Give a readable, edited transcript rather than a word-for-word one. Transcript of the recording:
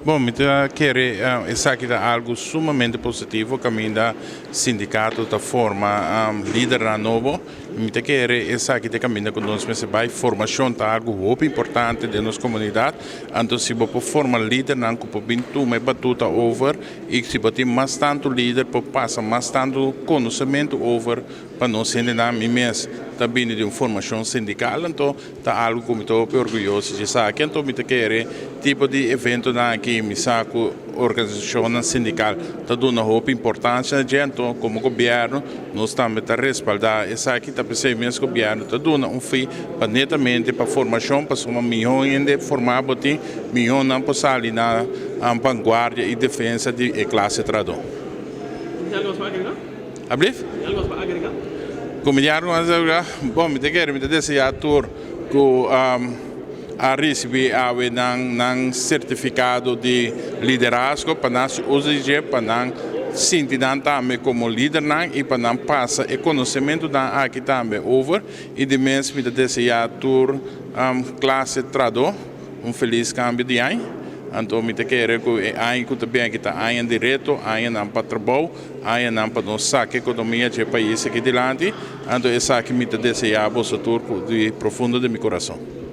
Bon, mi ta kere esaki ta algu sumamente positivo kaminda sindikato ta forma lidernan nobo. Mi ta kere esaki ta e kaminda ku nos mester bai. Formashon ta algu hopi importante den nos komunidat. Anto si bo por forma lidernan ku por bin tuma e batuta over i si bo tin mas tantu lider por pasa mas tantu konosementu over pa nos hendenan. Mi mes ta bini di un formashon sindikal anto ta algu ku mi ta hopi orguyoso di esaki. Anto mi ta kere tipo di eventonan aki mi sa ku organisashonnan sindikal ta duna hopi importansia na dje. Anto komo gobièrnu nos tambe ta respaldá esaki. Ta p'esei mes gobièrnu ta duna un fi pa netamente pa formashon pasobra mihó hende formá bo tin, mihó nan por sali na vanguardia i defensa di e klase trahadó. Tin algu mas pa agregá? Ablief? Tin algu mas pa agregá? Ku mi tin algu mas pa agregá? Bon, mi ta kere, mi ta deseá tur ku a risibí awe nan nan sertifikado di liderazgo pa nan si usa di dje, pa nan sinti nan tambe komo lidernan i pa nan pasa e konosementunan aki tambe over. I di mes mi ta deseá tur klase trahadó un felis kambio di aña. Anto mi ta kere ku e aña ku ta bin aki ta aña di reto, añanan pa trabou, añanan pa nos saka ekonomia dje pais aki dilanti. Anto esaki mi ta deseá boso tur ku di profundo di mi kurason.